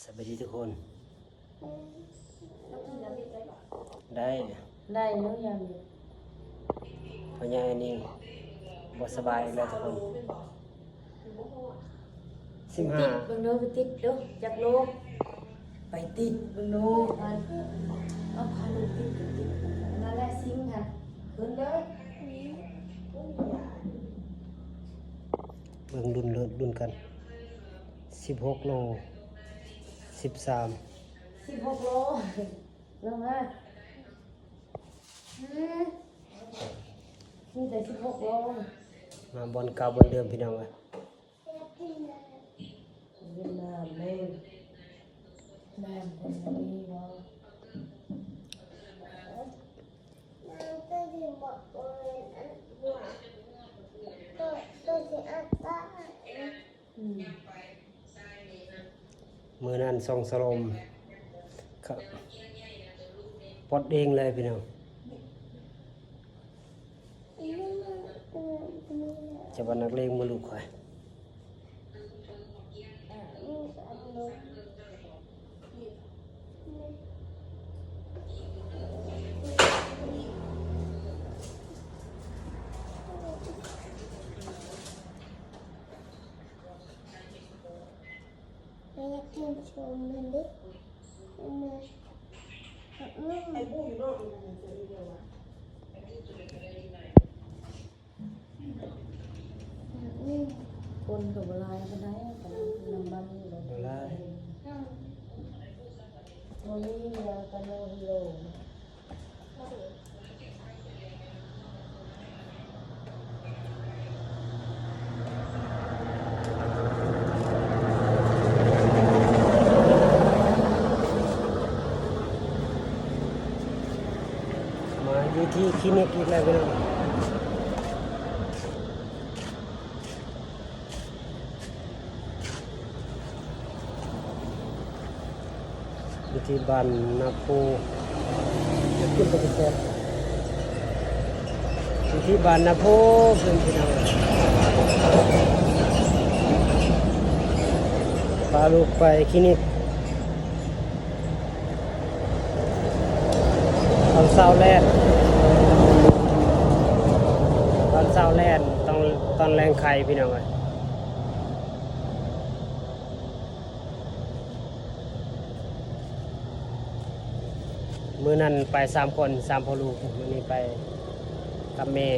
ສະບາຍດີທຸກຄົນ. ໄດ້ ໄດ້ຢູ່ ຍັງຢູ່. ພໍ່ໃຫຍ່ນີ້ບໍ່ສະບາຍອີກແລ້ວທຸກຄົນ. ສິບຫ້າ ຕິດເບິ່ງດູ ໄປຕິດດູ ຈັກໂລ. ໄປຕິດເບິ່ງດູ ເອົາ ເອົາ ພາລູກຕິດ ຕິດ ນັ້ນແຫຼະ ຊິງຫັ້ນ ຂຶ້ນເລີຍ. ເບິ່ງລຸ້ນ ລຸ້ນ ລຸ້ນກັນ ສິບຫົກໂລ ສິບສາມ ສິບຫົກໂລ ລົງມາ. ອືມ ມີແຕ່ສິບຫົກໂລ. ມາບ່ອນເກົ່າບ່ອນເດີມ ພີ່ນ້ອງເອີຍ. ເວຍດນາມເລີຍ ນ້ຳເພິ່ນບໍ່ມີບໍ່? ອືມ ມື້ນັ້ນສອງສະຫຼົມ ກະປອດເອງເລີຍພີ່ນ້ອງ. ຈະວ່ານັກເລງບໍ່ລູກຂ້ອຍ. ຂ້ອຍຢາກກິນຊົມຫັ້ນເດ້ ແມ່. ຄົນກໍບໍ່ຫຼາຍປານໃດ ກະນ້ຳມັນນີ້ແຫຼະ ບໍ່ຫຼາຍ. ໂອ້ຍ ກະໂນຮິໂລ. ມາຢູ່ທີ່ຄລີນິກອີກແລ້ວພີ່ນ້ອງ. ຢູ່ທີ່ບ້ານນາໂພ ຢູ່ທີ່ບ້ານນາໂພເພິ່ນພີ່ນ້ອງ ພາລູກໄປຄລີນິກ. ຕອນເຊົ້າແລ່ນ ຕອນເຊົ້າແລ່ນ ຕອນ ຕອນແລງໄຂ່ພີ່ນ້ອງເອີຍ. ມື້ນັ້ນໄປສາມຄົນ ສາມພໍ່ລູກ ມື້ນີ້ໄປກັບແມ່.